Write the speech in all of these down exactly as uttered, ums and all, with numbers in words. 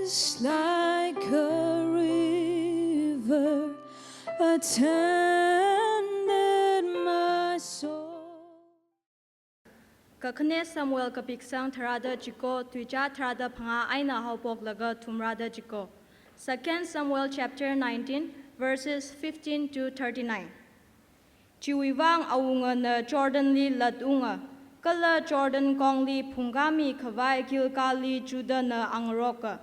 It's like a river attended my soul. Kakhane Samuel kapiksang tharāda chiko, tuicha tharāda phangā eina haophoklaga thumrāda chiko. Second Samuel chapter nineteen, verses fifteen to thirty-nine. Chiwui vang awungana Jordanli latunga, kala Jordan kongli phungkāmi khavai Gilgalli Judahna angaroka.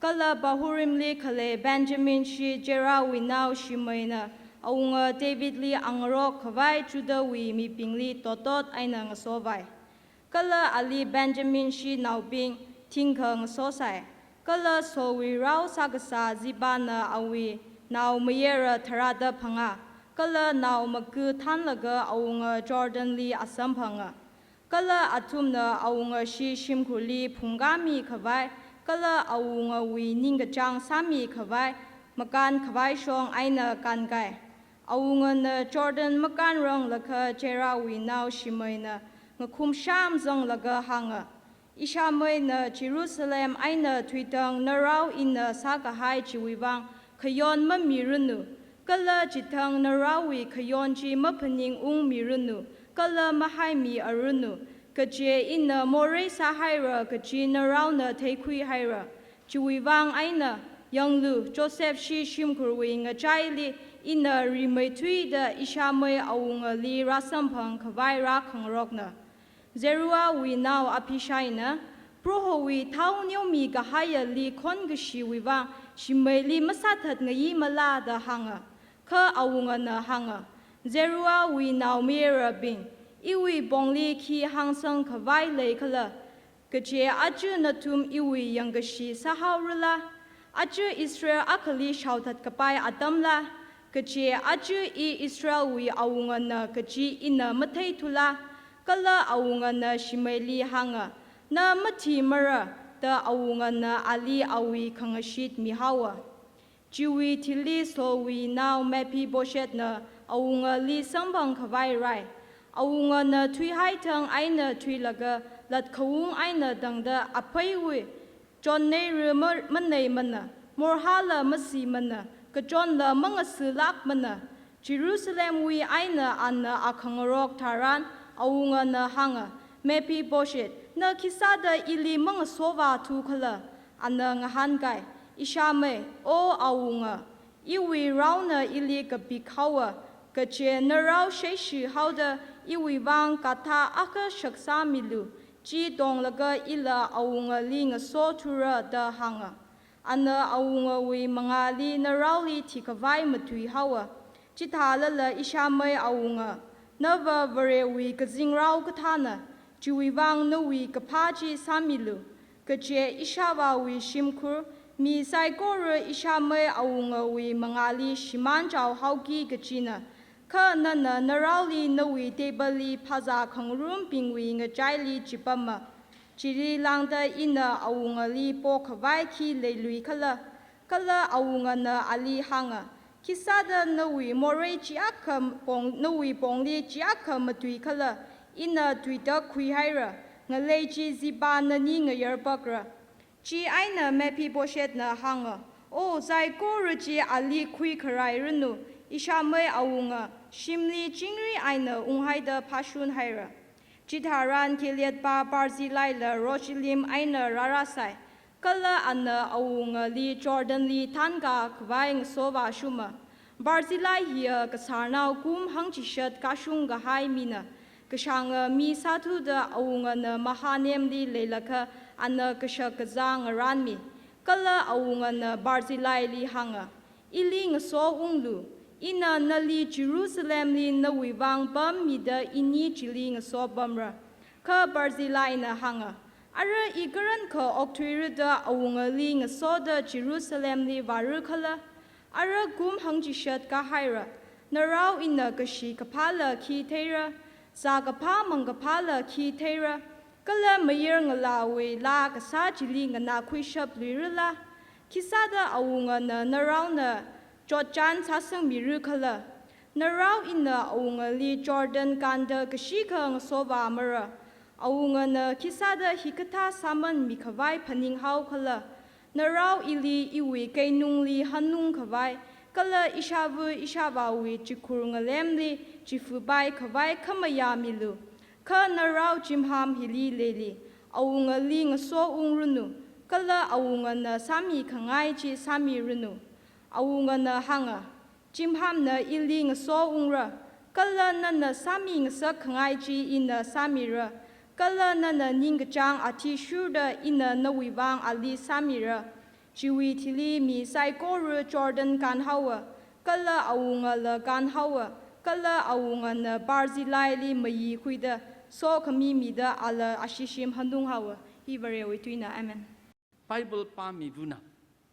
Kala Bahurimli khalei Benjaminshi Jerawui nao Shimeina awunga Davidli angarok khavai Judahwui mibingli totot eina ngasovai. Kala ali Benjaminshi naobing thingkha ngasosai. Kala Saulwui rao sākasā Zibana awui naomayara tharāda phangā, kala nao maku thānlaga awunga Jordanli asamphanga. Kala athumna awungashi shimkhurli phungkāmi khavai, kala awungawui ningkachāng sāmi khavai, makān khavai shong eina kānkai. Awungana Jordan makānranglakha Jerawui nao Shimeina ngakhumsham zanglaga hānga, Ishāmeina Jerusalem eina thuithang narao ina sākahai chiwui vang khayon mamiranu, kala chithang naraowui khayon chi maphaningungmiranu, kala mahaimiaranu, kaje ina morei sāhaira kaji naraona theikhuihaira. Chiwui vang eina, yanglu, Josephshi shimkhurwui ngachaili ina rimeithuida ishāmei awungali rāsamphang khavai rākhangarokna. Zeruiahwui nao Abishaina, Prohowui thao neomi kahaiyali khonkashiwui vang Shimeili masāthat ngayimala da hānga. Kha awungana hānga, Zeruiahwui naomayarabing, iwui pongli khi hāngsang khavai leikhala? Kaje aja nathum iwui yangkashi sāhaorala? Aja Israel akhali shaothat kapai atamla? Kaje aja i Israelwui awungana kaji ina matheithula? Kala awungana Shimeili hānga, Na mathimara, da awungana ali awui khangashit mihaowa. Chiwui thili Saulwui nao Mephiboshethna awungali samphang khavai rai. Awungana thuihaithang eina thuilaga latkhaung eina tangda apheiwui chonneira ma-, maneimana, morhala masimana, kachonla mangasilākmana. Jerusalemwui eina ana akhangarok tharan awungana hānga, Mephibosheth, na khisāda ili mangasovāthukhala? Ana ngahānkai, Ishāmei, O awunga, iwui raona ili kapik haowa, kaje narao sheishi haoda iwui vang gadha akha shaksāmilu, chi tonglaga ila awungali ngasothura da hānga. Ana awungawui mangāli naraoli thikhavai matui haowa. Chithālala ishāmei awunga, nava Varewui kazingrao kathāna, chiwui vang nawui kaphā chi sāmilu. Kaje ishāvāwui shimkhur, mi saikora ishāmei awungawui mangāli shimānchao haoki kajina, kha nana naraoli nawui table li phazā khangarumbingwui ngachaili chipama. Chili lāngda ina awungali pokhavai khi leiluikhala? Kala awungana ali hānga, Khisāda nawui morei chiakha pong, nawui pongli chiakha matuikhala? Ina tuitak khuihaira, ngalei chi Ziba nani ngayarpakra. Chieina Mephiboshethna hānga, O, saikora chi ali khuikharairanu, ishāmei awunga, shimli chingri eina unghaida phashunhaira. Chitharan Gilead pā Barzillaila Rogelim eina rārāsai, kala ana awungali Jordanli thānkā khavai ngasovāshuma. Barzillai hiya kasarnao kum hangchishat kashung kahai mina, kashanga mi sāthuda awungana Mahanaimli leilakha ana kashak kazā ngaranmi. Kala awungana Barzillaili hānga, Ili ngasounglu, ina nali Jerusalemli nawui vang pammida ini chili ngasopamra. Kha Barzillaina hānga, Ara i karankha okthuirada awungali ngasoda Jerusalemli vārakhala? Ara kum hangchishat kahaira, narao ina kashi kaphāla khi theira, zā kaphā mang kaphāla khi theira, kala mayar ngalāwui laa kasā chili nganākhuishapluirala? Khisāda awungana naraona chotchan sāsangmirakhala? Narao ina awungali Jordan kānda kashikha ngasovāmara. Awungana khisāda hikathā sāman mikhavai phaninghaokhala? Narao ili iwui keinungli hanung khavai, kala ishāva ishāvāwui chikhur ngalemli chifupai khavai khamayā milu. Kha narao chimham hili leili, awungali ngaso ungranu, kala awungana sāmi khangai chi sāmiranu. Awungana hānga, chimhamna ili ngaso ungra, kala nana sāmi ngasak khangai chi ina sāmira, kala nana ningkachāng athishurda ina nawui vang ali sāmira. Chiwui thili mi saikora Jordan kānhaowa, kala awungala kānhaowa, kala awungana Barzillaili mayi khuida sokhami mida ala ashishim hanung haowa. Hi Varewui tuina. Amen. Bible pāmivana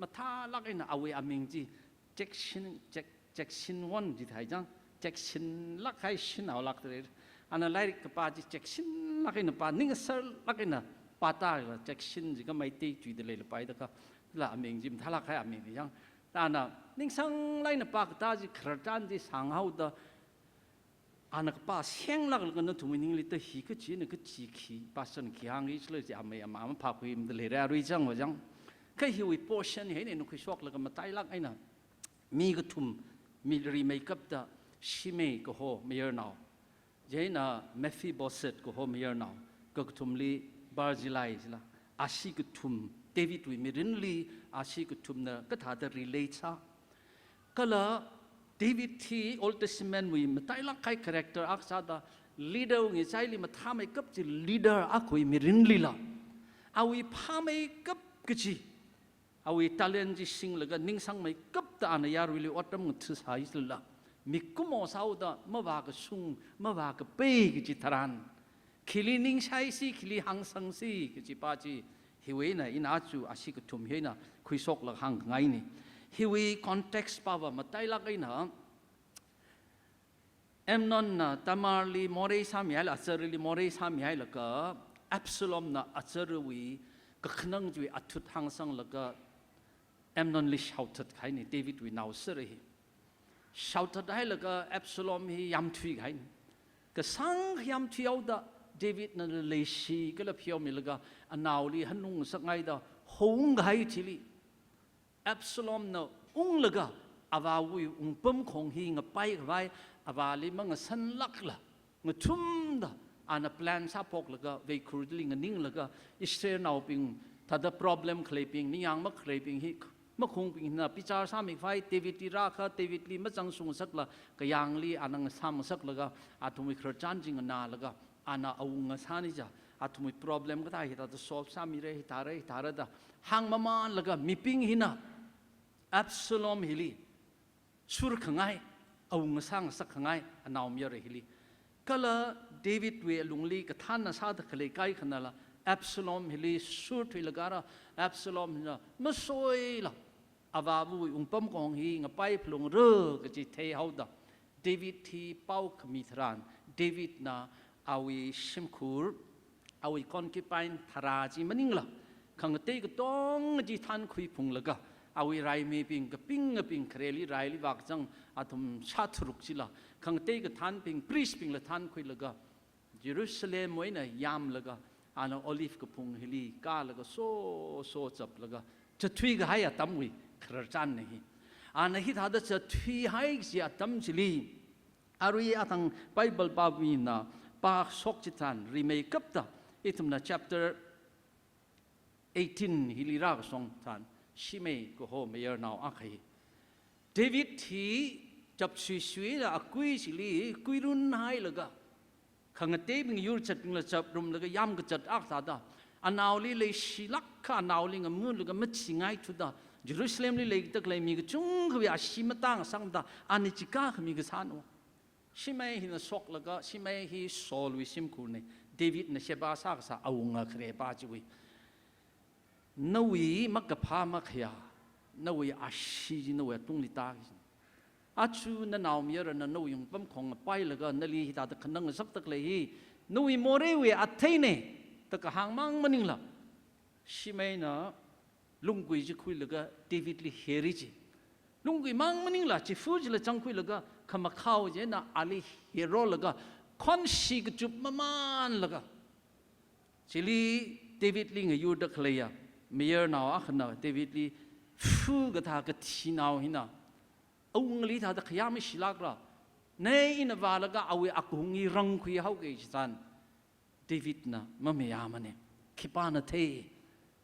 mathālāk eina awui aming chi Jackson, Jack-, Jackson Won jithai chang, Jackson lāk hai shin haolāk tare. Ana lairik kapā chi Jackson lāk eina pā, ningsārlāk eina pāta la, Jackson jiakha Meitei chuida leilapaida kha, la aming chi mathālāk hai aming ni chang. Ana ningsānglāk eina pākatā chi khararchan chi sānghaoda, ana kapā senglāklaga nathumwui ningli ta hi kachina kachi khi, pastor na khi hāngki chila chi amei ama ama phākhuimada leira arui chang va chang. Kha hiwui portion hi eina khuishoklaga matailāk eina mi kathum, mi rimeikapta Shimei kaho mayarnao, chieina Mephibosheth kaho mayarnao, kakathumli Barzillai chila, ashi kathum, Davidwui mirinli ashi kathumna kathāda relate sā. Kala David hi Old Testament wui matailāk kahai character akha sāda, leader ngachaili mathāmeikap chi leader akhawui mirinlila, awui phāmeikap kachi, awui talent chi singlaga ningsāngmeikapta ana yaruili otram ngatha sāhailala, mikumo sāhaoda mavākashung, mavākapei kachi tharan, khili ningshai si, khili hāngsang si kachi pā chi, hiwui eina ina achu ashi kathum hi eina khuishoklaga hāngngaini. Hiwui context pāva matailāk eina, Amnonna Tamarli morei sāmihaila, azarli morei sāmihailaga, Absalomna azarwui kakhanang chiwui athut hāngsanglaga Amnonli shaothat kahaini, Davidwui naosera hi. Shaothat hailaga Absalom hi yamthui kahaini. Kasāng yamthui haoda Davidna leishi kala pheomilaga anaoli hanung ngasakngaida houng kahai chili, Absalomna unglaga avāwui wungpamkhong hi ngapai khavai avāli mangasanlākla, ngathumda ana plan sāphoklaga, veikhurli nganinglaga, Israelnaobing, thāda problem khaleibing, ningyāng makhaleibing hi, makhungbing hina bichar sāmi khavai, Davidli rākha, Davidli machāngsung ngasakla, kayāngli ana ngasam ngasaklaga, athumwui khararchan chi nganālaga, ana awunga sāni ja, athumwui problem kathā hithāda solve sāmira, hithāra, hithāra da hāngmamanlaga, mibing hina Absalom hili sur khangai, awunga sāngasak khangai, anaomayara hili. Kala Davidwui alungli kathānna sāda khalei kaikhanala, Absalom hili sur thuilaga rā, Absalom hina masoila, avāwui wungpamkhong hi ngapai phalungra kachi theihaoda, David hi pao khami tharan, Davidna awui shimkhur, awui concubine tharā chi maningla, khangatei katonga chi thānkhuiphunglaga, awui raimibing kaping kaping khareli raili vākazang athum shātharuk chila, khangatei kathānbing, priest bingla thānkhuilaga, Jerusalemwui eina yamlaga, ana Olive kaphung hili kālaga soso chaplaga, zatthui kahai atamwui khararchanna hi. Ana hithāda zatthui hai kachi atam chili, arui athang Bible pāmina pāshok chitharan rimeikapta, ithumna chapter eighteen hili rākashong tharan, Shimei kaho mayarnao akha hi, David hi chapsuisuila akui chili kuirun hailaga, khangateibing yur zatbingla chaprumlaga yamkazat akha thāda, anaoli leishilāk kha anaoli ngamulaga machingaithuda, Jerusalemli leida khalei mi kachungkhawui ashee matāngasakda, ani chikā khami kasāna. Shimei hina shoklaga, Shimei hi Saulwui shimkhurna, Davidna sheba sākasā awunga kharepā chiwui. Nawui makaphā makhayā, nawui ashee chi nawui atungli tāki. Achu nanaomayarana nawui wungpamkhong ngapailaga nali hithāda khanang ngasakda khalei hi, nawui moreiwui atheina, da kahāngmang maningla, Shimeina lunggui chi khuilaga Davidli heri chi. Lunggui mang maningla chifu chila zangkhuilaga khamakhao chieina ali herolaga khonshi kachup mamanlaga, chili Davidli ngayurda khaleiya Mayarnao akhana Davidli, fu kathā kathinao hina awungli thāda khayā mashilākra. Nei ina vālaga awui akahung hi rangkhuihaoki chitharan Davidna mamayāmane. Khipāna thei?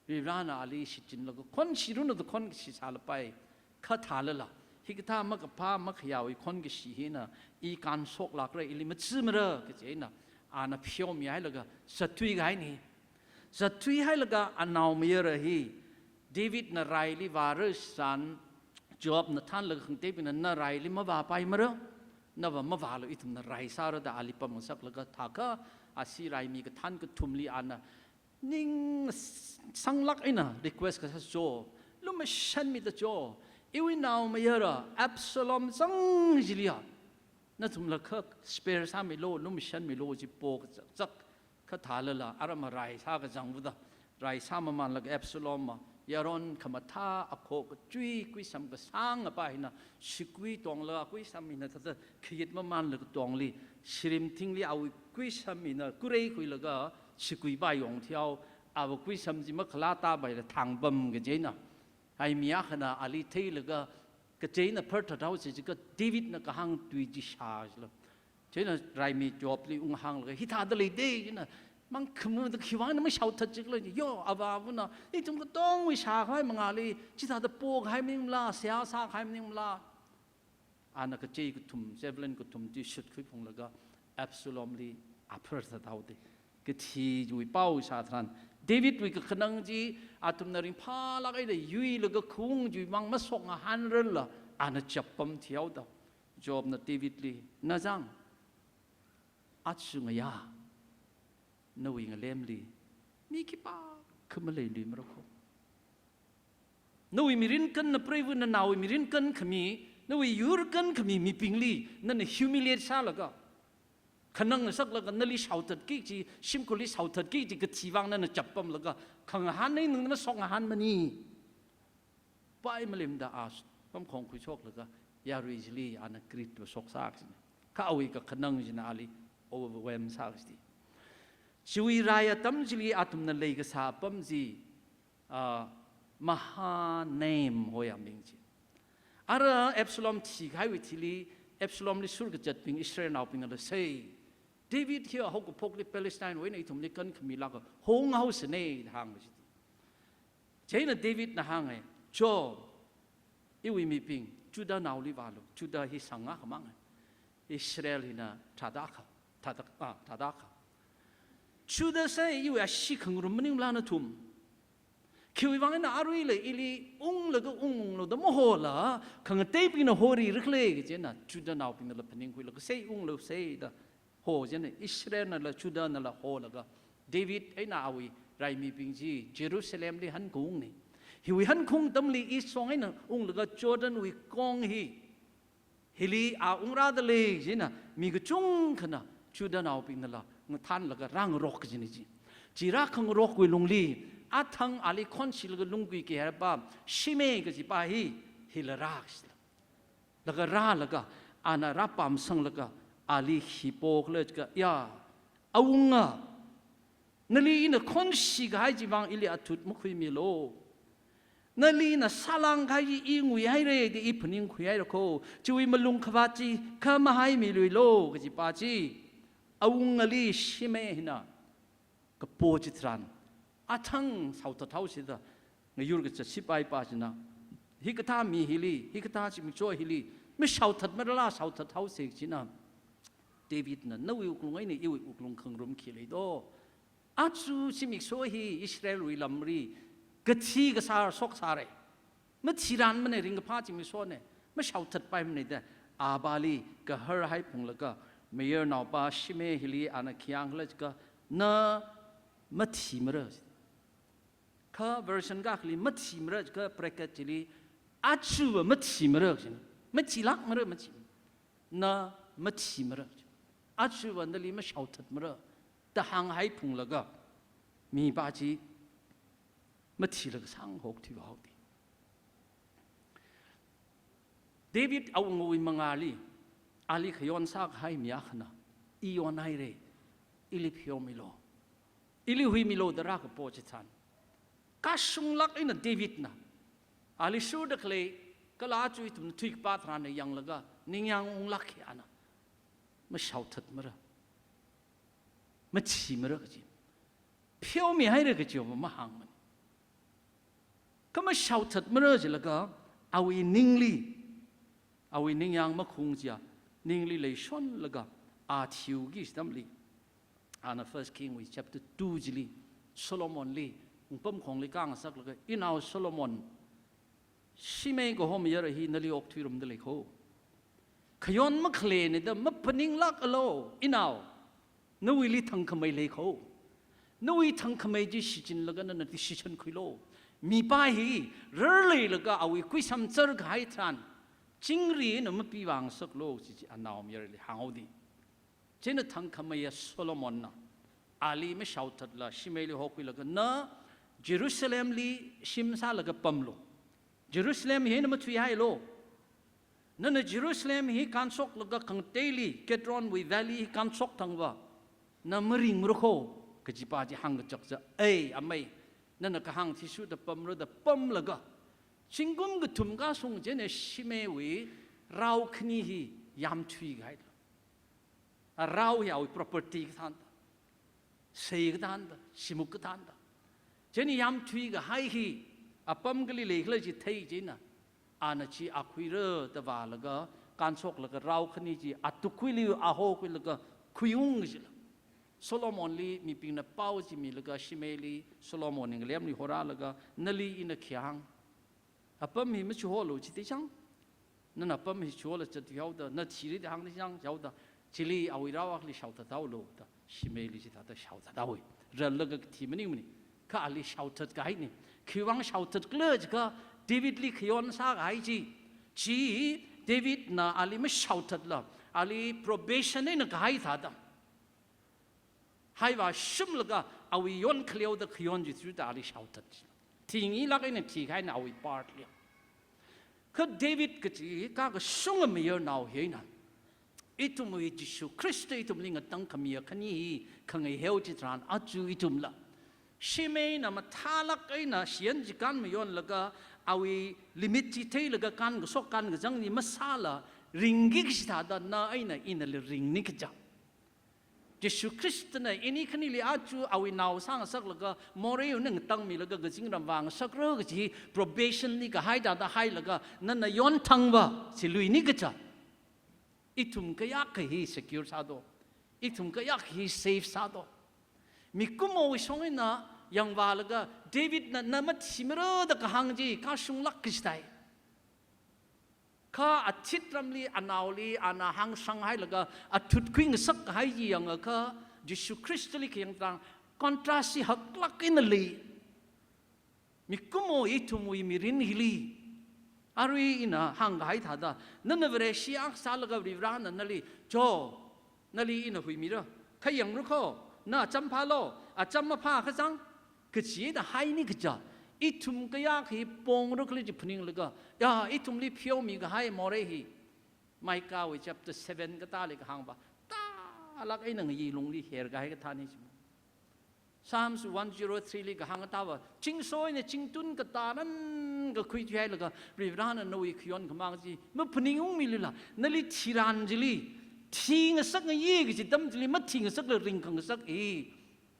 Varivarana ali shichinlaga khonshiranu da khonkashi sālapai. Kha thālala, hikathā makaphā makhayāwui khonkashi hina i kānshoklākra, ili machimara kaji eina ana pheomihailaga zatthuikahaine. Zatthuihailaga anaomayara hi Davidna raili vāra chitharan, Joabna thānlaga khangateibingna, na raili mavāpaimara, nava mavālu, ithumna rai sāra da ali pamngasaklaga thākha, ashi raimi kathān kathumli ana ning s-, sanglāk eina request kasā cho, lumashanmida cho, iwui naomayara Absalom zang chiliya nathumla kha spare sāmilu, lumashanmilu chi po kachakchak. Kha thālala, aram rai sākazang vāda, rai sāmamanlaga Absalomva yaron khamathā akho kachui kuisam kasāngapa hina shikui tongla, kuisam hina thāda khayit mamanlaga tongli, shirim thingli awui kuisam hina kureikhuilaga shikuipa yong thihao, awui kuisam chi makhalā tāpaila thangpam kaji eina. Ai mi akhana ali theilaga kaji eina pharthat haosi jiakha Davidna kahāng tui chi shā chila. Chieina raimi Joabli unghānglaga, hithāda leida chieina, mangkhamada khiwui vang na mashaothat chikhala chi, yo, avāvana, ithum katongwui shākhavai mangāli chithāda pokahai maningla, seihā sākahai maningla. Ana kachei kathum, javelin kathum chi shutkhuiphunglaga Absalomli apharthat haoda. Kathiwui pao shā tharan, Davidwui kakhanang chi athumna ringphālāk eina yuilaga khaung chiwui vang mashokngahānrarla, ana chappam thihaoda. Joabna Davidli, na zang, aja ngayā nawui ngalemli mi khipākha maleiluimara kho. Nawui mirin kanna, preiva nanaowui mirin kankhami, nawui yur kankhami mibingli nana humiliate sālaga, khanangngasaklaga nali shaothatki kaji, shimkhurli shaothatki kaji kathi vang nana chappamlaga, khangahān eina nana shokngahānmane. Pai malemda a pamkhong khuishoklaga yarui chili ana greet va shoksā kajine. Kha awui kakhanang china ali overwhelm sā kaji. Chiwui rai atam chili athumna leikasā apam chi, ah, Mahanaim hoya ming chi. Ara Absalom thikahaiwui thili, Absalomli shurkazatbing Israelnaobingnala sei, David hiya haokaphokli Palestinewui eina ithumli kankhamilāka, honghaosane da hāngva chi. Chieina Davidna hānge, cho, iwui mibing, Judahnaoli vālu, Judah hi sangakha mang, Israel hina thāda akha, thāda, ah, thāda akha. Judah sei iwui ashee khangarum maningla nathum. Khiwui vang eina aruila ili unglaga ungunglu da mahola, khangateibingna horirakhala kaji eina Judahnaobingnala phaningkhuilaga sei unglu sei da ho chieina Israelnala Judahnala holaga David eina awui raimibing chi Jerusalemli hankaungne. Hiwui hankhaung atamli east shong eina unglaga Jordanwui kong hi, hili a ungrāda lei chieina mi kachungkhana Judahnaobingnala ngathānlaga rāngarok kajine chi. Chi rākhangarokwui lungli athang ali khonshilaga lunggui kahaipa Shimei kajipa hi, hila rā kajila. Laga rālaga, ana rāpamsanglaga, ali hi pokhala jiakha, ya, awunga, nali ina khonshi kahai chiwui vang ili athut makhuimilu. Nali ina sālāng kahai chi i nguihaire da i phaningkhuihaira kho. Chiwui malung khavāt chi kha mahaimiluilu kajipa chi, awungali Shimei hina kapo chitharan, athang shaothat haosida, ngayur kazat sipaipa china, hikathā mi hili, hikathā zimiksho hili mashaothatmarala shaothat haose china, Davidna nawui wuklung eina iwui wuklung khangarum khi lei do? Aja zimiksho hi Israelwui lamli kathi kasār shoksāre. Mathiranmane, ringkaphā zimikshone. Mashaothatpaimane da apāli kaharhai phunglaga, mayarnaopa Shimei hili ana khi hāngkhala jiakha, na mathimara. Kha version akhali mathimara jiakha bracket chili, ajava mathimara kajina. Mathilākmara maji. Na mathimara. Ajava nali mashaothatmara da hānghai phunglaga, mipa chi mathilaga sānghok thihaoda. David awungawui mangāli, ali khayon sākahai mi akhana, i yonhaire, ili pheomilu, ili huimilu da rākapo chitharan, Kashunglāk eina Davidna ali shurda khalei, kala aja ithumna thuikapā tharan yanglaga ningyāng unglāk hi ana mashaothatmara, mathimara kaji, pheomihaira kaji va mahāngmana. Kha mashaothatmara jilaga awui ningli, awui ningyāng makhung chiya, ningli leishonlaga a thiuki atamli, ana First King wui chapter two chili Solomonli, wungpamkhongli kāngasaklaga, inao Solomon, Shimei kaho mayara hi nali okthuirumda lei kho. Khayon makhaleina da maphaninglākalu, inao. Nawuili thangkhamei lei kho. Nawui thangkhamei chi shichinlaga nana decision khuilu. Mipā hi rarleilaga awui kuisam char kahai tharan, chingri eina mapivāngasaklu, chi chi anaomayarali hānghaoda. Chieina thangkhameiya Solomonna ali mashaothatla Shimeili hokhuilaga, na Jerusalemli shim sālaga pamlu. Jerusalem hi na mathuihailu. Nana Jerusalem hi kānshoklaga khangateili Kidronwui valley hi kānshok thangva, na maringmara kho, kajipa chi hāngkachak cha, ei, amei, nana kahāng athishurda pamra da pamlaga, zingkum kathum kashung chieina Shimeiwui rao khani hi yamthui kahai. A rao hi awui property kathānda, sei kathānda, shimuk kathānda. Chieina yamthui kahai hi apam kali leikhala chi thei chieina, ana chi akhuira da vālaga, kānshoklaga rao khani chi atukhuili ahokhuilaga khuiung kajila. Solomonli mibingna pao chi milaga Shimeili, Solomon ngalemli horālaga, nali ina khi hāng? Apam hi machuholu chida chang. Nana apam hi chuhola chathuihaoda, na thira da hāngda chang, chaoda, chili awui rao akhali shaothathaolu da, Shimeili chithāda shaothathaowa. Ranlaga kathi maningmana. Kha ali shaothat kahaina. Khiwuivang shaothatkhala jiakha, Davidli khayon sākahai chi, chi Davidna ali mashaothatla, ali probation eina kahai thāda, haivāshunglaga awui yon khaleoda khayon chi thuda ali shaothat. Thingilāk eina thikahaina awui part li. Kha David kachi kakashunga mayarnao hina, ithumwui Jishu Khrista ithumli ngatangkhamiya khani hi khangaihao chitharan aja ithumla, Shimeina mathālāk eina shiyan chi kānmayonlaga, awui limit chi theilaga kānkashok kānkazang chi masāla, ringki kaji thāda na eina inala ringni kaja. Jishu Khristana ini khanili aja awui nao sāngasaklaga, moreiwui eina ngatangmilaga kazingram vāngasakra kaji probation li kahai thāda hailaga, nana yon thangva, chi luini kaja. Ithum kayākha hi secure sādo. Ithum kayākha hi safe sādo. Mikumowui shong eina yangvālaga, Davidna na mathimara da kahāng chi kashunglāk kaji thai. Kha athit ramli anaoli ana hāngsanghailaga athut khuingasak kahai chi yangakha, Jishu Khristali khayang tharan contrast chi haklāk eina lei. Mikumo ithumwui mirin hili, arui ina hāngkahai thāda, nana Vareshi akha sālaga Varivarana nali, cho, nali ina huimira, kha yangra kho, na acham phālu, acham maphā kachang, kachi da haini kaja, ithum kayākha hi pongra khala chi phaninglaga, ya, ithumli pheomi kahai morei hi, Micahwui chapter seven katāli kahāngva, tālāk eina ngayi lungli her kahai kathāna chi. Psalms one zero three li kahāng katāva, chingso eina chingtun katā nangkakhui thuihailaga, Varivarana nawui khayon khamāng chi maphaningungmilila, nali thiran chili, thingasak ngayi kaji atam chili, mathingasakla ringkhangasak hi,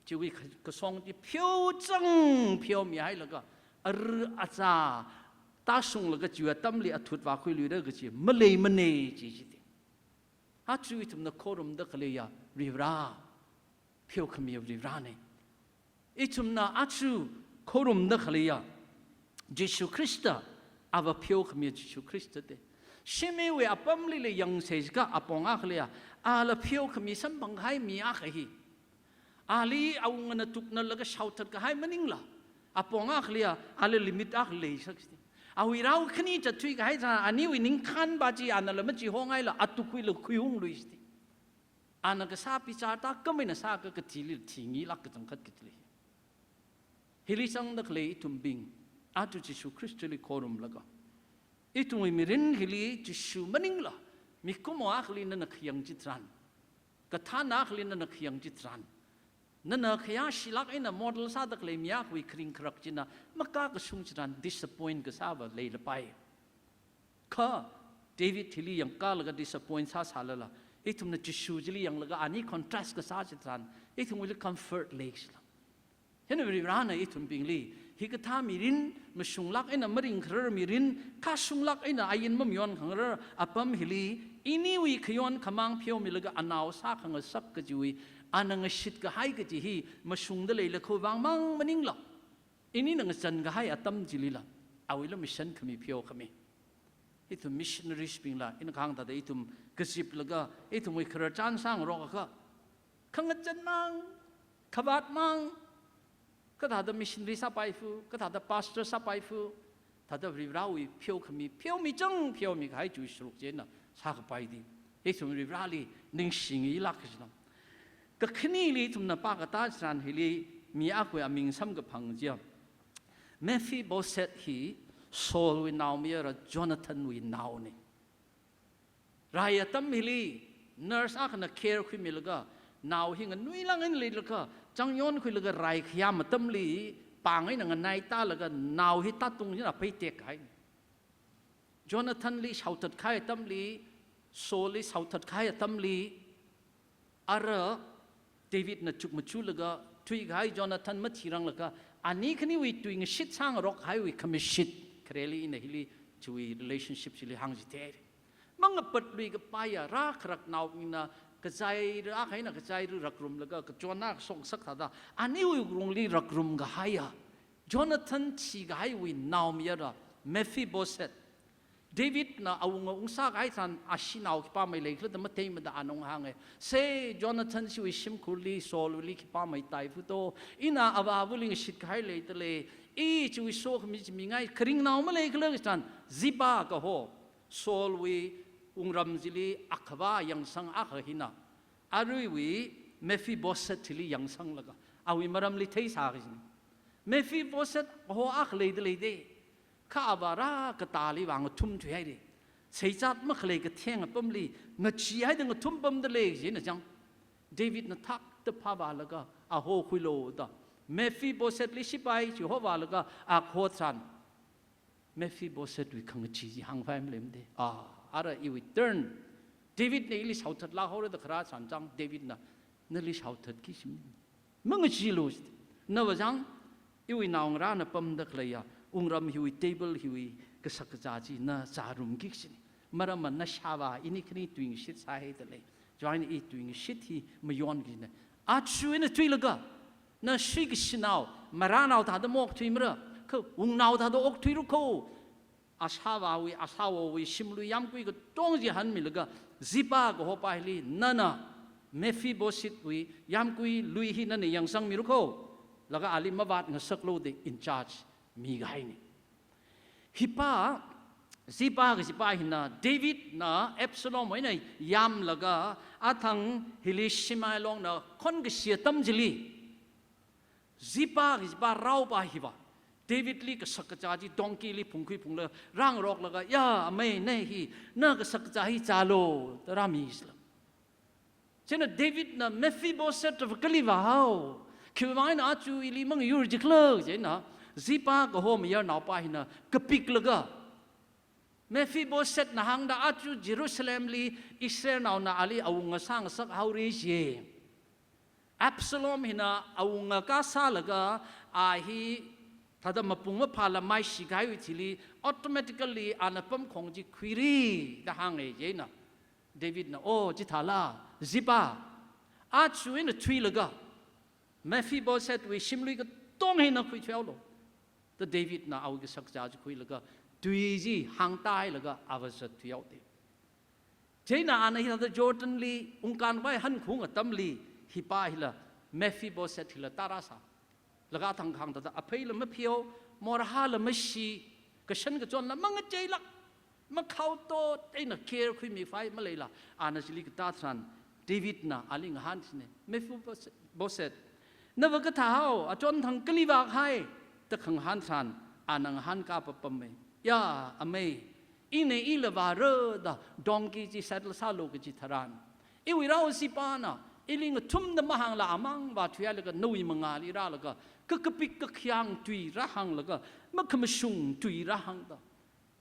chiwui ka-, kasong chi pheochang pheomihailaga, ar acha tāshunglaga chiwui atamli athut vākhuiluira kaji maleimana chi chida. Aja ithumna khorumda khaleiya Varivara, pheokhamiya Varivarana. Ithumna aja khorumda khaleiya Jishu Khrista, ava pheokhamiya Jishu Khrista da. Shimeiwui apamlila yangsa jiakha apong akha leiya, ala pheokhami samphangkahai mi akha hi, ali awungana tuknalaga shaothat kahai maningla, apong akha leiya, ala limit akha leisak jida. Awui rao khani zatthui kahai tharan aniwui ningkhānva chi anala machihongaila atukhuila khuiungluisida. Ana kasā bichar tākam eina sāakha kathili thingilāk kachangkhat kathili. Hili zangda khalei ithumbing, aja Jishu Khristali khorumlaga, ithumwui mirin hili Jishu maningla, mikumo akhali nana khayang chitharan, kathāna akhali nana khayang chitharan, Nana khayāshilāk eina model sāda khalei mi akhawui kharing kharak china makakashung chitharan disappoint kasāva leilapai. Kha David hili yangkālaga disappoint sāsālala, ithumna Jishu chili yanglaga ani contrast kasā chitharan, ithumwuili comfort leishila. Hina Varivarana ithumbingli, hikathā mirin, mashunglāk eina maringkharar mirin, kashunglāk eina ain mamayonkhangarar apam hili, iniwui khayon khamāng pheomilaga anao sākhangasak kajiwui, ana ngashitkahai kaji hi mashungda leilakha vang mang maningla, inina ngachān kahai atam chilila, awuila mission khami pheokhami. Ithum missionaries bingla, ina kahāng thāda ithum kaziplaga, ithumwui khararchan sāngarokakha, khangachān mang, khavāt mang, kathāda missionary sāpaifu, kathāda pastor sāpaifu, thāda Varivarawui pheokhami, pheomichang pheomikahai chiwui sharuk china sākapai di. Ithum Varivarali ningshingilāk kajinam. Kakhaneli ithumna pākatā chitharan hili mi akhawui aming samkaphang chiya, Mephibosheth hi Saulwui naomayara Jonathanwui naona. Rai atam hili, nurse akhana care khuimilaga, nao hi nganuilāk eina leilakha, chang yonkhuilaga rai khayām atamli, pāng eina nganaitālaga, nao hi tātung china phei tekhai. Jonathanli shaothatkahai atamli, Saulli shaothatkahai atamli, ara Davidna chukmajalaga, thuikahai Jonathan mathiranglaga, ani khaniwui tuingashit sāngarokkahaiwui khamashit, khareli ina hili chiwui relationship chili hāngchithei. Mangapatluikapaiya, rākharaknaobingna, kachaira akha eina kachaira rakrumlaga, kachonna kashok ngasak thāda, aniwui wuklungli rakrumkahaiya, Jonathan thikahaiwui naomayara Mephibosheth. Davidna awunga ungsākahai tharan ashinao khipāmei leikhala da matheimada ana nganāhānga. Sei Jonathan chiwui shimkhurli Saulwuili khipāmei taifu to. Ina avāvali ngashitkahai leidalei. I chiwui sokhami chi mingai kharingnao maleikhala kaji tharan Ziba kaho, Saulwui wungram chili akhava yangsang akha hina, aruiwui Mephibosheth chili yangsanglaga, awui maramli theisā kajina. Mephibosheth kaho akha leidalei de. Kha avā rākatāli vang ngathum thuihaire. Seichat makhalei katheng apamli, ngacheehaida ngathum pamdalei kajina chang. Davidna thakta phāvālaga, aho khuilo da, Mephiboshethli shipai chi hovālaga, a kaho tharan, Mephiboshethwui khangachee chi hāngpai maleimade. Ah, ara iwui turn. Davidna ili shaothatlāk haora da kharā tharan chang, Davidna, nali shaothatki shim. Mangacheelu, nava chang, iwui naongarāna pamda khaleiya wungram hiwui, table hiwui kashak kazā chi na chārumki kajina. Maramva nashāvā ini khani tuingashit sāhaidalei. Chieina i tuingashit hi mayonkina. Aja ina thuilaga, na shuikashinao, marānao thāda maokthuimara, kha wungnao thāda okthuira kho. Ashāvāwui, ashāvāwui shimlui yāmgui katong chi hanmilaga, Ziba kaho pā hili, nana Mephiboshethwui yāmgui lui hi nana yangsangmira kho, laga ali mavātngasaklu da in charge mikahaina. Hi pā, Ziba kaji pā hina, Davidna Absalomwui eina yāmlaga, athang hili Shimei longna khonkashi atam chili, Ziba kaji pā rao pā hiva, Davidli kashak kazā chi donkeyli phungkhui phungla, rāngaroklaga, ya, amei, na hi, na kashak kazā hi zālu, da rāmisāla. Chieina Davidna Mephiboshethva kali vāhao, khiwuivang eina aja ili mangyur jikhala, chieina Ziba kaho mayarnao pā hina kapiklaga, Mephiboshethna hāngda aja Jerusalemli Israelnaona ali awunga sāngasak haora ji. Absalom hina awunga kasālaga, a hi thāda mapung maphāla maishi kahaiwui thili, automatically ana pamkhong chi khuira da hānga chieina, Davidna, o, chithāla, Ziba, aja ina thuilaga, Mephiboshethwui shimlui katong hi na khuithuihaolu, da Davidna awui kashak kazā chi khuilaga, tui chi hāngtāhailaga ava zatthuihaoda. Chieina ana hithāda Jordanli ungkānvai hankhaung atamli, hi pā hila Mephibosheth hila tārāsā. Laga athang kahāng thāda, apheila mapheo, morhala mashi, kashan kachonla mangacheilāk, makhaotot eina care khuimivai maleila, ana chili katā tharan, Davidna ali ngahānchina, Mephibosheth, nava kathāhao, achon thang kali vākahai, da khangahān tharan, ana ngahānkā papamma. Ya, amei, ina ila vāra da donkey chi saddle sālu kaji tharan, iwui rao Zibana, Ili ngathumda mahāngla amang vāthuihailaga nawui mangāli rālaga, kakapik kakhayang tui rāhānglaga, makhamashung tui rāhāngda,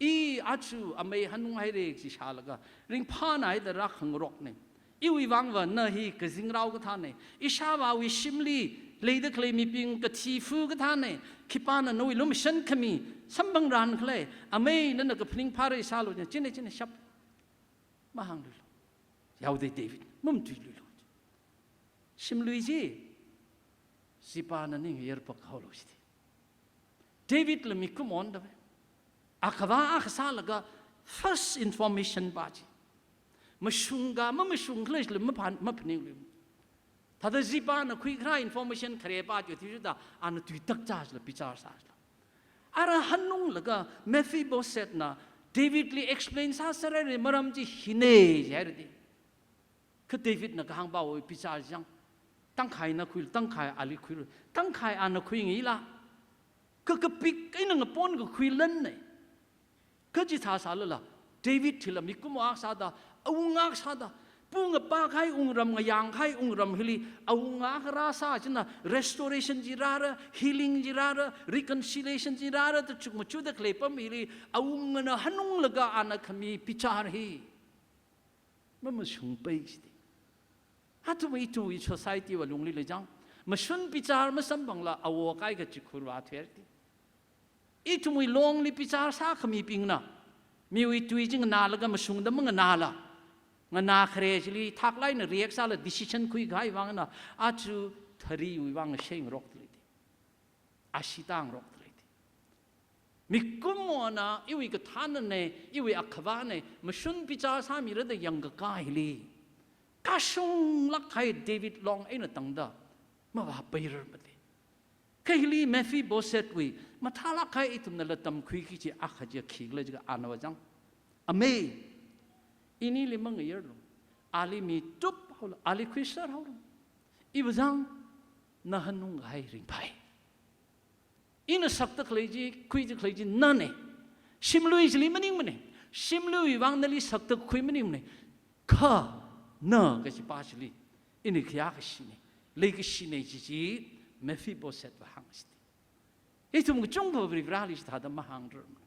i achu amei hanunghaira chi shālaga, ringphānaida rākhangarokna. Iwui vangva na hi kazingrao kathāna. Ishāvāwui shimli leida khalei mibing kathi fu kathāna. Khipāna nawui lumashan khami samphangran khala, amei nana kaphaning phāra ishālu, china, china shap. Mahāngluilu. Yaodei David, mamatuiluilu. Shimlui chi, Ziba na ning yarpak haolu shiti. Davidla mikumo da ve. Akhava akha sālaga first information pa chi. Mashung ka, mamashung khala chila maphan-, maphaninglui. Thāda Ziba na khuikharā information khare pa chi, thishurda ana tui takcha chila bichar sā chila. Ara hanunglaga Mephibosheth na Davidli explain sāsāra, maram chi hina jihaira di. Kha Davidna kahāngpawui bichar chang. Tangkhai na khuilu, tangkhai ali khuilu, tangkhai ana khuingila. Kakapik eina ngapon kakhui lanna. Kha chithā sālala, David hila mikumo akha sāda, awunga akha sāda, pungapa kahai wungram, ngayang kahai wungram hili, awunga akha rāsā china restoration chi rāra, healing chi rāra, reconciliation chi rāra, da chukmachuda khalei apam hili, awungana hanunglaga ana khami bichar hi mamashungpai shiti. Athumwui, ithumwui society wui lungli lei chang. Mashun bichar masamphangla awo kaikha chikhur vāthuihaira di. Ithumwui longli bichar sākhamibingna, miwui tui chi nganālaga mashungda manganāla, nganā khare chili thaklāk eina react sāla decision khuikahai vangna, achu thariwui vang shengrokta lei di. Ashee tāngarokta lei di. Mikumona, iwui kathānana, iwui akhavana, mashun bichar sāmira da yangkakā hili, kashunglāk kahai David long eina tangda mavāpairarmana di. Kha hili Mephiboshethwui mathālāk kahai ithumnala tamkhuiki kaji akha chi khikhala jiakha ana vāchang. Amei, inili mangayarlu. Ali mitup haolu, ali khuiser haolu. I vāchang, na hanungkahai ringphai. Ina sakta khalei chi, khuida khalei chi nana. Shimlui chili maningmana. Shimluiwui vang nali sakta khui maningmana. Kha na kachipa chili ina khayākashina, leikashina chi chi Mephiboshethva hāng shiti. Ithum kachungkha Varivarali chithāda mahāngrarmana.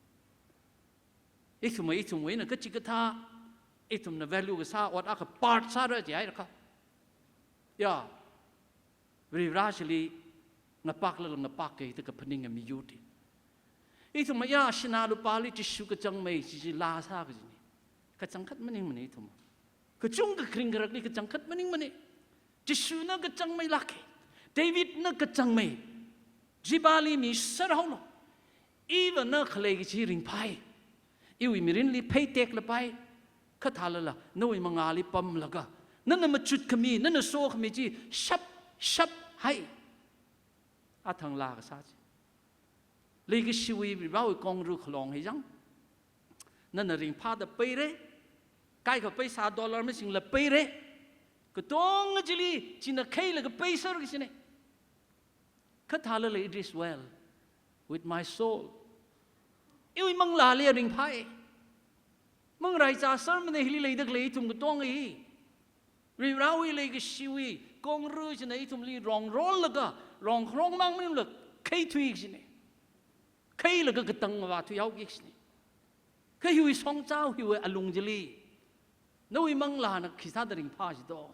Ithum, ithumwui eina kachikathā, ithumna value kasā ot akha part sāra jihaira kha. Ya, Varivara chili ngapaklala ngapakka da kaphaninga miyur di. Ithum ya, sinā lupāli Jishu kachangmei chi chi laa sā kajina. Kachangkhat maningmana ithum. Kachungkha kharing kharakli kachangkhat maningmana. Jishuna kachangmeilāka. Davidna kachangmei. Zibali miser haolu. Iva na khalei kachi ringphai. Iwui mirinli phei teklapai. Kha thālala, nawui mangāli pamlaga, nana machut khami, nana sokhami chi shap, shap hai. Athang laa kasā chi. Leikashiwui Varivarawui kongru khalong hi chang. Nana ringphāda peira. Kaikha paisa dollar masingla peira. Katonga chili, china khailaga peiser kajina. Kha thālala, "It is well with my soul." Iwui manglāli ringphai. Mangaraichā sermana hili leida khalei ithum katonga hi. Varivarawui leikashiwui kongru china ithumli rongrollaga, rongkharong mang maningla, khaithui kajina. Khailaga katang vāthui haoki kajina. Kha hiwui shongzā hiwui alung chili, nawui manglāna khi sāda ringphā jido?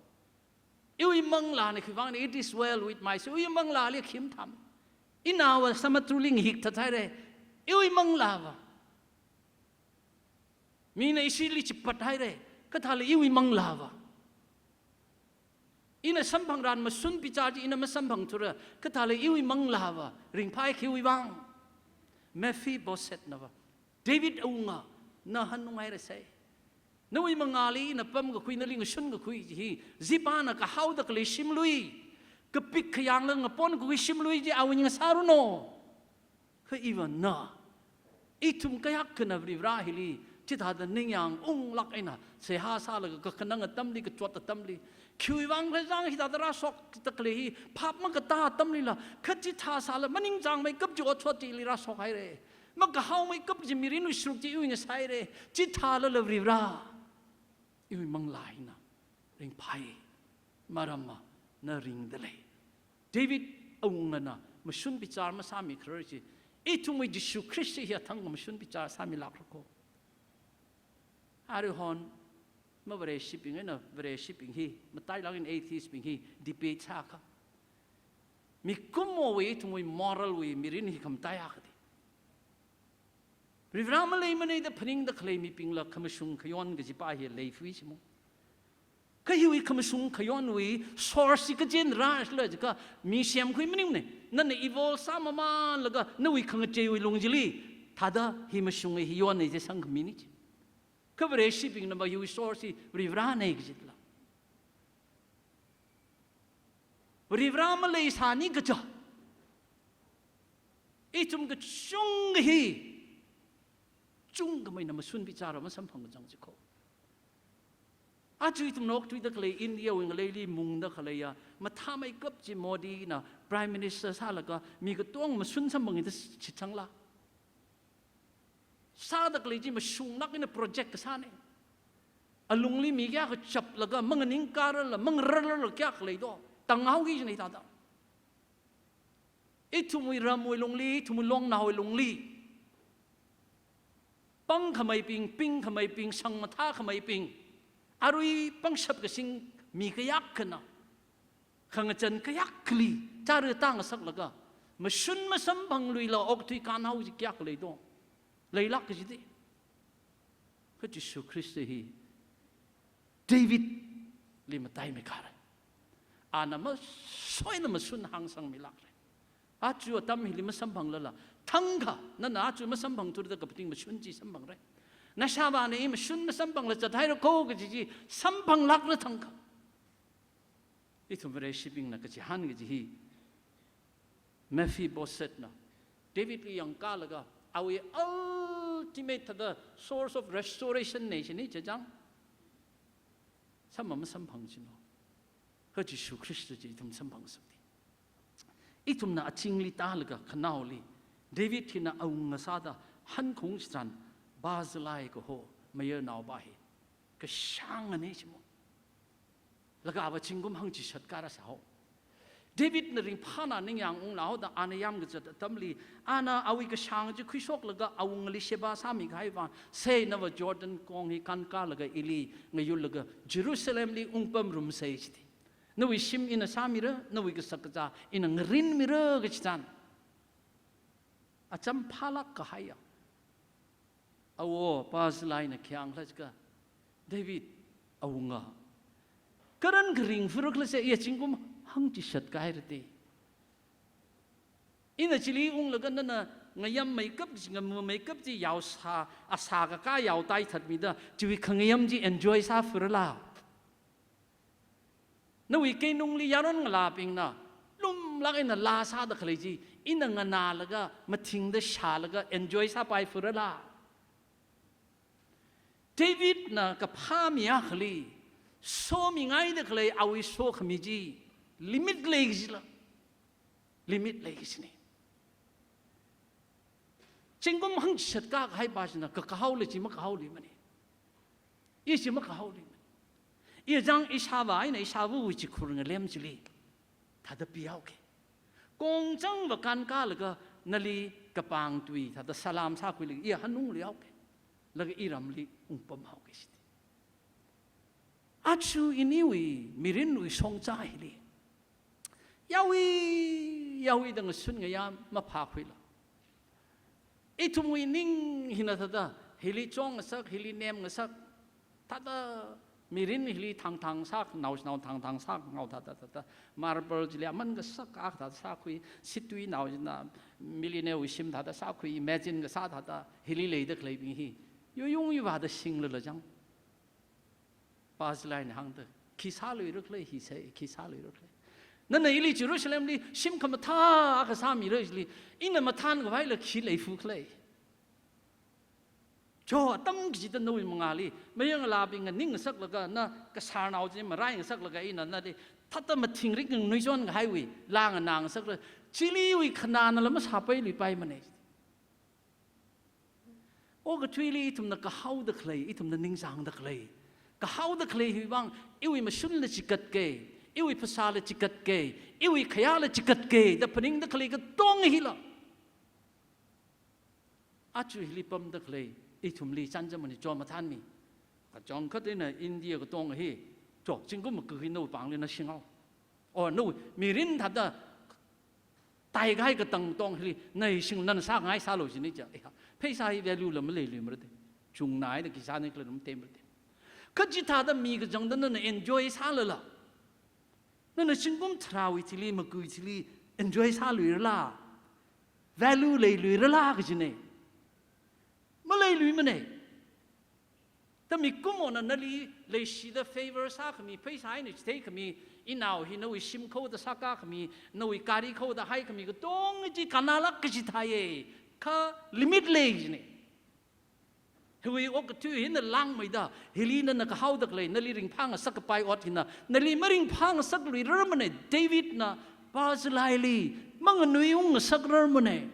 Iwui manglāna khiwui vang, "It is well with my soul." Iwui manglāli khi matham? Inaova samudruli ngahik thathaira. Iwui manglāva. Mina ishili chipathaira. Kha thālala iwui manglāva. Ina samphangran mashun bichar chi ina masamphangthura. Kha thālala iwui manglāva ringphai khiwui vang? Mephibosheth nava, David awunga, na hanunghairasa. Nawui mangāli ina pamkakhui, nali ngashunkakhui chi hi, Zibana kahaoda khalei shimlui, kapik khayangla ngaponkakhui shimlui chi awui ngasāranu. Kha iva na, ithum kayākhana Varivara hili chithāda ningyāng unglāk eina seihā sālaga kakhanang atamli, kachot atamli, khiwui vang khala chang hithāda rāshokta khalei hi phap makatā atamlila, kha chithā sāla maningchāngmeikap chi otshot chili rāshokhaira. Makahaomeikap chi mirinwui sharuk chi iwui ngasāhaira. Chithālala Varivara, iwui manglā hina ringphai. Maramva na ringda lei. David awungana mashun bichar masāmikharar chi, ithumwui Jishu Khrista hi athang mashun bichar sāmilākra ko. Aruihon mavareshibing eina vareshibing hi, matailāk eina atheist bing hi debate sākha, mikumowui, ithumwui moral wui mirin hi khamataiya kati. Varivara maleimana da phaningda khalei mibingla khamashung khayon kajipa hi leifui chimo. Kha hiwui khamashung khayonwui source chi kachi eina rāshila jiakha mi semkhui maningmana. Nana evolve sāmamanlaga nawui khangacheiwui lung chili thāda hi mashunga, hi yona chi sangkhamina chi. Kha vareshibingnava hiwui source hi Varivarana kajila, Varivara maleisāni kaja, ithum kachungkha hi chungkhameina mashun bichar masamphang kachang chi ko. Aja ithumna okthuida khalei India wui ngaleili mungda khaleiya mathāmeikap chi Modina Prime Minister sālaga mi katonga mashun samphangda shitsangla. Sāda khalei chi mashunglāk eina project kasāna. Alungli mi kayākha chaplaga manganingkārarla, mangararla kayākha lei do, tānghaoki kajina thāda. Ithumwui ramwui lungli, ithumwui longnaowui lungli pangkhameibing, pingkhameibing, shang mathākhameibing, arui pangshap kasing mi kayākhana khangachān kayākhali chara tāngasaklaga mashun masamphangluila okthui kanhao chi kayākha lei do? Leilāk kaji de. Kha Jishu Khrista hi Davidli mataimeikharai. Ana masoina mashun hāngsangmilākrai. Aja atam hili masamphanglala, thangkha nana aja masamphangthurda kaphaning mashun chi samphangrai. Nashāvāna i mashun masamphangla zathaira ko kaji chi samphanglākra thangkha. Ithum vareshibingna kachihān kaji hi, Mephiboshethna Davidli yangkālaga awui ultimate thāda source of restoration na chini chachang, samma masamphang chino. Kha Jishu Khrista chi ithum samphang sādi. Ithumna azingli tālaga khanaoli, David hina awunga sāda hankhaung chitharan, Barzillai kaho mayarnaopa hi kashāngana chimo. Laga ava zingkum hangchishat kārasāhao. Davidna ringphāna ningyāng unglahaoda ana yāmkazat atamli, ana awui kashāng chi khuishoklaga awungali sheba sāmikahaiva, sei nava Jordan kong hi kānkālaga ili ngayurlaga Jerusalemli ungpamrumsei chiti. Nawui shim ina sāmira, nawui kashak kazā ina ngarinmira kachitharan, acham phālāk kahaiya. Awo Barzillaina khi hāngkhala jiakha, David awunga, karan kharing fura khala se, iya zingkum hangchishat kāhaira de. Ina chili unglaga nana ngayammeikap chi, ngamumeikap chi yaosā, asā kakā yaotai thatmida, chiwui khangayam chi enjoy sāfurala. Nawui keinungli yaron ngalābingna lumlāk eina laa sāda khalei chi ina nganālaga, mathingda shālaga enjoy sāpaifurala. Davidna kaphā mi akhali somingaida khalei awui sokhami chi limit lei kajila. Limit lei kajina. Zingkum hangchishat kākahaipa china kakahaola chi makahaoluimana. I chi makahaoluimana. I chang ishāvā eina ishāvawui chikhur ngalem chili thāda pihaoki. Kongchangva kānkālaga nali kapangtui thāda salam sākhuilaga i hanungluihaoki. Laga i ramli ungpamhaoki chiti. Aja iniwui mirinwui shongza hili yaoi, yaoida ngashun ngayā maphākhuila, ithumwui ning hina thāda hili chongngasak, hili nemngasak, thāda mirin hili thangthang sānao, nao thangthang sānao thāda, thāda marble chili aman kasak akha thāda sākhui, situinao china millionaire wui shim thāda sākhui, imagine kasā thāda hili leida khaleibing hi yuiyung yuivāda singlala chang. Barzillaina hāngda, khi sāluira khala, hi se, khi sāluira khala. Nana ili Jerusalemli shim khamathā akha sāmira chili, ina mathān khavai la khi leifu khala. Cho, atam kachida nawui mangāli mayarngalābingna ning ngasaklaga, na kasarnao chi marai ngasaklaga, ina nali thāda mathingrik nganui chon kahaiwui laa nganā ngasakra, chiliwui khanānala masāpailuipaimana. Okathuili ithumna kahaoda khalei, ithumna ningchāngda khalei, kahaoda khalei hiwui vang iwui mashunla chikat kei, Iwui phasāla chikatke, iwui khayāla chikatke da phaningda khalei katonga hila, aja hili pamda khalei ithumli chānjam maning, chomathānmi. Kachangkhat eina India katonga hi, chok zingkum makui nawui pāngli na shinghao. O nawui mirin thāda taikahai katang tong hili, na hi sing nana sāngai sālu jini ja. Eha, pheisā hi value la maleiluimara de. Chungnaida khi sāni khala rum temara de. Kha chithāda mi kachangda nana enjoy sālala, nana zingkum tharāwui thili, makui thili enjoy sāluirala, value leiluirala kajine. Maleiluimane. Da mikumona nali leishida favour sākhami, pheisā eina chitheikhami, inao hi nawui shim khoda sākākhami, nawui gari khoda haikhami katonga chi kannalāk kaji thāye. Kha limit lei jine. Hiwui okathui hina langmeida, hili nana kahaoda khalei, nali ringphāngasak kapai ot hina nali maringphāngasakluirarmane. Davidna Barzillaili manganuiungngasakrarmane.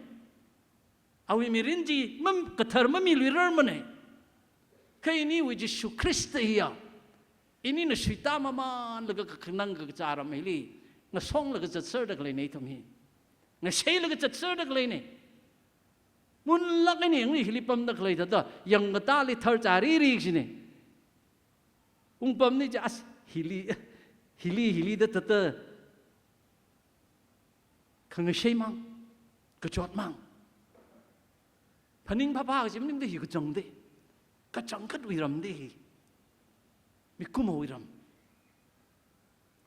Awui mirin chi mam-, kathar mamiluirarmane. Kha iniwui Jishu Khrista hiya, inina suitāmamānlaga kakhanang kakazā ram hili ngasonglaga zatserda khaleine ithum hi. Ngasheilaga zatserda khaleine. Munlāk eina yangli hili pamda khalei thāda, yangkatāli tharchāriri jine. Ungpamni ja as hili, hili, hili da thāda, khangasheimang, kachotmang. Phaning phapha kaji maningda hi kachangde. Kachangkhatwui ramde hi. Mikumowui ram.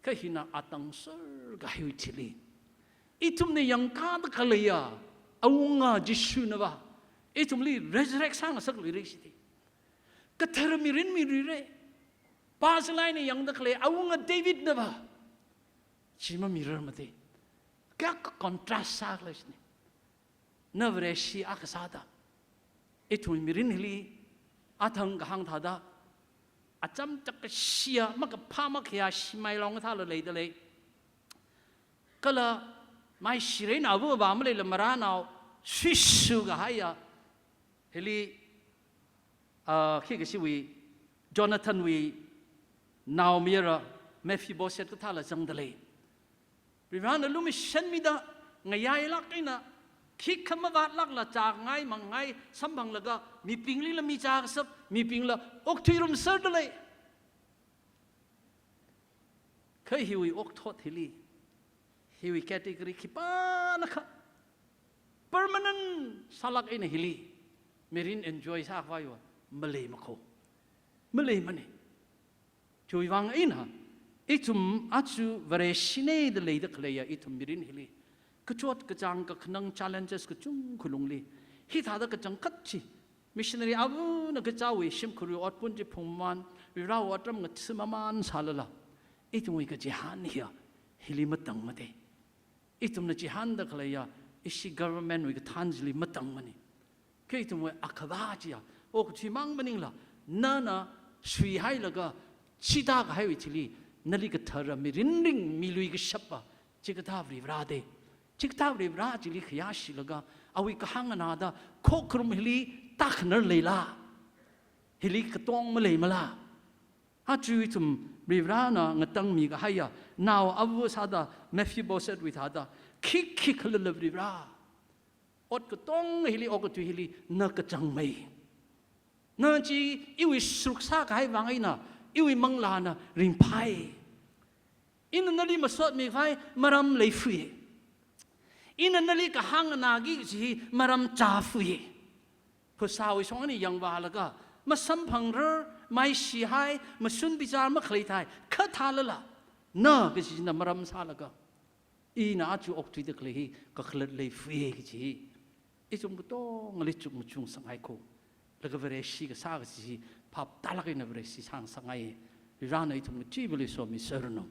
Kha hina atang serkahaiwui thili, ithumna yangkāda khaleiya awunga Jishunava ithumli resurrect sāngasakluire shide. Kathar mirin miluire. Barzillaina yangda khalei awunga Davidnava chi mamirarmade. Kayākha contrast sākhala jine. Na Vareshi akha sāda, ithum mirin hili athang kahāng thāda, acham chak kashiya, makaphā makhayā shimai long thāla leida lei. Kala maishi reina avāva maleila marānao suishu kahaiya, hili, ah, khi kashiwui, Jonathanwui naomayara Mephibosheth kathāla zangda lei. Varivarana lumashanmida, ngayailāk eina, khikha mavātlākla chāngai mangai samphanglaga, mibinglila michā kasap, mibingla okthuirumserda lei. Kha hiwui okthot hili, hiwui category khipānakha permanent sālāk eina hili mirin enjoy sākhavaiva maleimakho. Maleimane. Chiwui vang eina, ithum aja Vareshine da leida khaleiya ithum mirin hili, kachot kachāng kakhanang challenges kachungkha lungli, hithāda kachangkhat chi, missionary avāna kachāwui shimkhurwui otpun chi phungmamān, Varivarawui otram ngathamamān sālala, ithumwui kachihān hiya hili matangmade. Ithumna chihānda khaleiya ishi government wui kathān chili matangmane. Kha ithumwui Akhava chiya okathuimang maningla, nana suihailaga chithākahaiwui thili nali kathara mirin ringmiluikashapa chikathā Varivara de. Chikathā Varivara chili khayāshilaga awui kahāng nganāda khokharum hili tākhanar leila, hili katong maleimala. Aja ithum Varivarana ngatangmi kahaiya nao ava sāda Mephiboshethwui thāda, khikhi khalala Varivara, ot katonga hili, okathui hili na kachangmei. Na chi iwui sruk sākahai vang eina iwui manglāna ringphai. Ina nali masotmi khavai maram leifui. Ina nali kahāng nganāki kaji hi maram chāfui. Phasāwui shong eina yangvālaga, masamphangrar, maishihai, mashun bichar makhalei thai, kha thālala, na kajina maram sālaga, ina aja okthuida khalei hi kakhalat leifui kaji hi ithum katongali chukmachung sāngaikho. Laga Vareshi kasā kaji hi phap tālāk eina Vareshi sāngasakngai. Varivarana ithum kachivali somiserranu.